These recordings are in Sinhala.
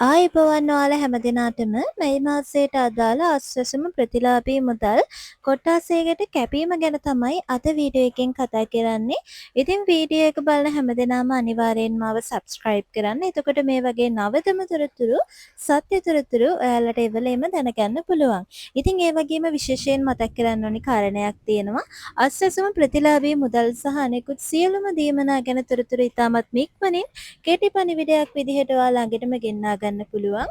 ආයුබෝවන් ඔයාලා හැම දෙනාටම මැයි මාසයට අදාළ අස්වැසුම ප්‍රතිලාභී මුදල් කොට්ටාසයකට කැපීම ගැන තමයි අද වීඩියෝ එකෙන් කතා කරන්නේ. ඉතින් වීඩියෝ එක බලන හැම දෙනාම අනිවාර්යෙන්ම මාව සබ්ස්ක්‍රයිබ් කරන්න. එතකොට මේ වගේ නවතම තොරතුරු, සත්‍ය තොරතුරු ඔයාලට එවෙලෙම දැනගන්න පුළුවන්. ඉතින් ඒ වගේම විශේෂයෙන් මතක් කරන්න ඕනි කාරණයක් තියෙනවා. අස්වැසුම ප්‍රතිලාභී මුදල් සහ අනෙකුත් සියලුම දීමනා ගැන තොරතුරු ඉතාමත් ඉක්මනින් කෙටි පණිවිඩයක් විදිහට ඔයා ළඟටම ගෙන්නා ගන්න පුළුවන්.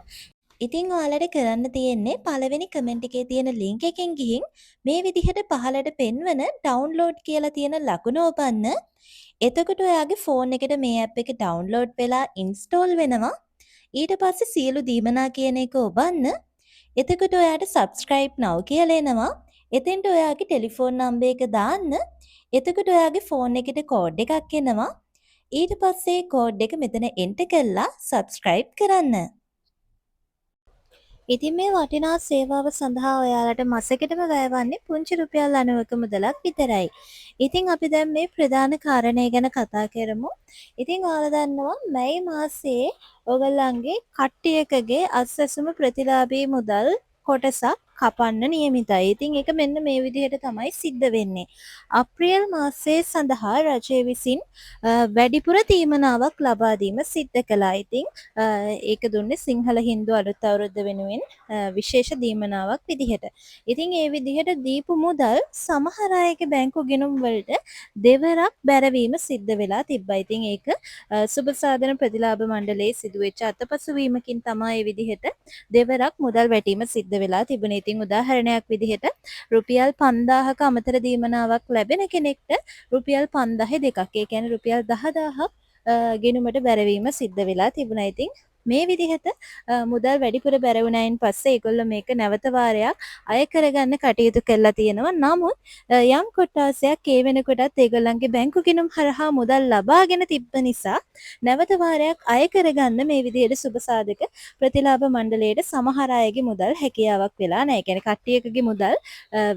ඉතින් ඔයාලට කරන්න තියෙන්නේ පළවෙනි කමෙන්ට් එකේ තියෙන ලින්ක් එකෙන් ගිහින් මේ විදිහට පහළට පෙන්වන ඩවුන්ලෝඩ් කියලා තියෙන ලකුණ ඔබන්න. එතකොට ඔයාගේ ෆෝන් එකට මේ ඇප් එක ඩවුන්ලෝඩ් වෙලා ඉන්ස්ටෝල් වෙනවා. ඊට පස්සේ සියලු දීමනා කියන එක ඔබන්න. එතකොට ඔයාට සබ්ස්ක්‍රයිබ් නව් කියලා එනවා. එතෙන්ට ඔයාගේ ටෙලිෆෝන් නම්බර් එක දාන්න. එතකොට ඔයාගේ ෆෝන් එකට කෝඩ් එකක් එනවා. ඊට පස්සේ කෝඩ් එක මෙතන එන්ටර් කරලා සබ්ස්ක්‍රයිබ් කරන්න. ඉතින් මේ වටිනා සේවාව සඳහා ඔයාලට මසකටම වැය වන්නේ පුංචි රුපියල් 90ක මුදලක් විතරයි. ඉතින් අපි දැන් මේ ප්‍රධාන කාරණය ගැන කතා කරමු. ඉතින් ඔයාලා දන්නවා මැයි මාසයේ ඔයගොල්ලන්ගේ කට්ටියකගේ අස්වැසුම ප්‍රතිලාභී මුදල් කොටසක් කපන්න නියමිතයි. ඉතින් ඒක මෙන්න මේ විදිහට තමයි සිද්ධ වෙන්නේ. අප්‍රේල් මාසයේ සඳහා රජය විසින් වැඩිපුර දීමනාවක් ලබා දීම සිද්ධ කළා. ඉතින් ඒක දුන්නේ සිංහල හින්දු අලුත් අවුරුද්ද වෙනුවෙන් විශේෂ දීමනාවක් විදිහට. ඉතින් ඒ විදිහට දීපු මුදල් සමහර අයගේ බැංකු ගිණුම් වලට දෙවරක් බැරවීම සිද්ධ වෙලා තිබ්බා. ඉතින් ඒක සුබ සාධන ප්‍රතිලාභ මණ්ඩලයේ සිදුවෙච්ච අතපසු වීමකින් තමයි ඒ විදිහට දෙවරක් මුදල් වැටීම සිද්ධ වෙලා තිබුණේ. ඉතින් උදාහරණයක් විදිහට රුපියල් 5000ක අමතර දීමනාවක් ලැබෙන කෙනෙක්ට රුපියල් 5000 දෙකක්, ඒ කියන්නේ රුපියල් 10000ක් ගිණුමට බැරවීම සිද්ධ වෙලා තිබුණා. ඉතින් මේ විදිහට මුදල් වැඩිපුර බැර වුණායින් පස්සේ ඒගොල්ලෝ මේක නැවත වාරයක් අය කරගන්න කටයුතු කරලා තියෙනවා. නමුත් යම් කොට්ටාසයක් ඒ වෙනකොටත් ඒගොල්ලන්ගේ බැංකු ගිණුම් හරහා මුදල් ලබාගෙන තිබ්බ නිසා නැවත වාරයක් අය කරගන්න මේ විදිහට සුබ සාධක ප්‍රතිලාභ මණ්ඩලයට සමහර අයගේ මුදල් හැකියාවක් වෙලා නැහැ. ඒ කියන්නේ කට්ටියකගේ මුදල්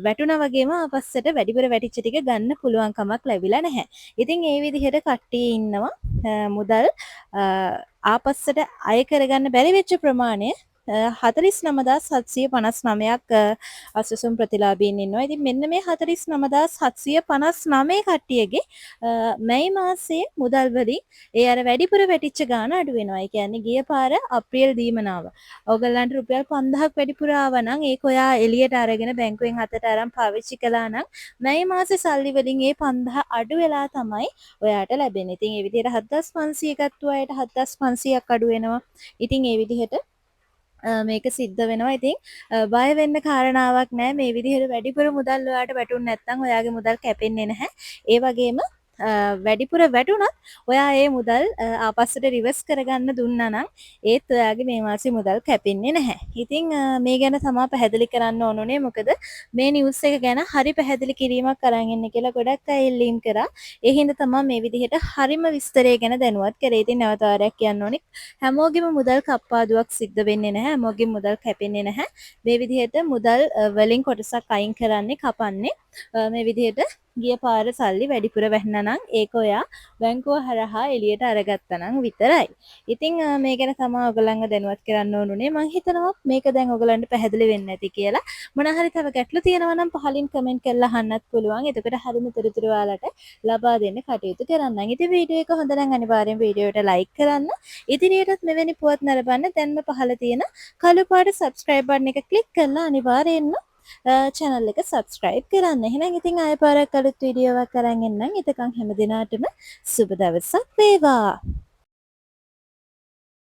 වැටුණා වගේම ආපස්සට වැඩිපුර වැටිච්ච ටික ගන්න පුළුවන් කමක් ලැබිලා නැහැ. ඉතින් ඒ විදිහට කට්ටිය ඉන්නවා මුදල් ආපස්සට අය කරගන්න බැරි වෙච්ච ප්‍රමාණය 49,759ක් අස්වැසුම් ප්‍රතිලාභීන් ඉන්නවා. ඉතින් මෙන්න මේ 49,759 කට්ටියගේ මැයි මාසයේ මුදල් වලින් ඒ අර වැඩිපුර වැටිච්ච ගාණ අඩු වෙනවා. ඒ කියන්නේ ගිය පාර අප්‍රේල් දීමනාව. ඔයගොල්ලන්ට රුපියල් 5000ක් වැඩිපුර ආවා නම් ඒක ඔයා එළියට අරගෙන බැංකුවෙන් අතට අරන් පාවිච්චි කළා නම් මැයි මාසේ සල්ලි වලින් ඒ 5000 අඩු වෙලා තමයි ඔයාට ලැබෙන්නේ. ඉතින් ඒ විදිහට 7500 ගත්තු අයට 7500ක් අඩු වෙනවා. ඉතින් ඒ විදිහට මේක සිද්ධ වෙනවා. ඉතින් බය වෙන්න කාරණාවක් නෑ. මේ විදිහට වැඩිපුර මුදල් ඔයාට වැටුනේ නැත්නම් ඔයාගේ මුදල් කැපෙන්නේ නැහැ. ඒ වගේම වැඩිපුර වැටුණත් ඔයා ඒ මුදල් ආපස්සට රිවර්ස් කරගන්න දුන්නා නම් ඒත් ඔයාගේ මේ මාසේ මුදල් කැපෙන්නේ නැහැ. ඉතින් මේ ගැන තමා පැහැදිලි කරන්න ඕන උනේ. මොකද මේ නිවුස් එක ගැන හරි පැහැදිලි කිරීමක් අරන් එන්න කියලා ගොඩක් අය ඉල්ලීම් කරා. ඒ හින්දා තමා මේ විදිහට හරිම විස්තරය ගැන දැනුවත් කරේ. ඉතින් නැවත වාරයක් කියන්න ඕනේ, හැමෝගෙම මුදල් කප්පාදුවක් සිද්ධ වෙන්නේ නැහැ. හැමෝගෙම මුදල් කැපෙන්නේ නැහැ. මේ විදිහට මුදල් වලින් කොටසක් අයින් කරන්නේ, කපන්නේ මේ විදිහට ගිය පාර සල්ලි වැඩිපුර වැහුණා නම් ඒක ඔයා බැංකුව හරහා එළියට අරගත්තා නම් විතරයි. ඉතින් මේ ගැන තමා ඔයගොල්ලන්ව දැනුවත් කරන්න ඕනුනේ. මං හිතනවා මේක දැන් ඔයගොල්ලන්ට පැහැදිලි වෙන්න ඇති කියලා. මොන හරි තව ගැටලු තියෙනවා නම් පහලින් කමෙන්ට් කරලා අහන්නත් පුළුවන්. එතකොට හරිම තොරතුරු ඔයාලට ලබා දෙන්න කටයුතු කරන්නම්. ඉතින් වීඩියෝ එක හොඳ නම් අනිවාර්යෙන් වීඩියෝ එකට ලයික් කරන්න. ඉදිරියටත් මෙවැනි පුවත් නරඹන්න දැන්ම පහළ තියෙන කළු පාට සබ්ස්ක්‍රයිබ් බටන් එක ක්ලික් කරලා අනිවාර්යෙන්ම චැනල් එක සබ්ස්ක්‍රයිබ් කරන්න. එහෙනම් ඉතින් ආයෙ පාරක් අලුත් වීඩියෝවක් අරන් එන්නම්. එතකන් හැම දිනාටම සුබ දවසක් වේවා.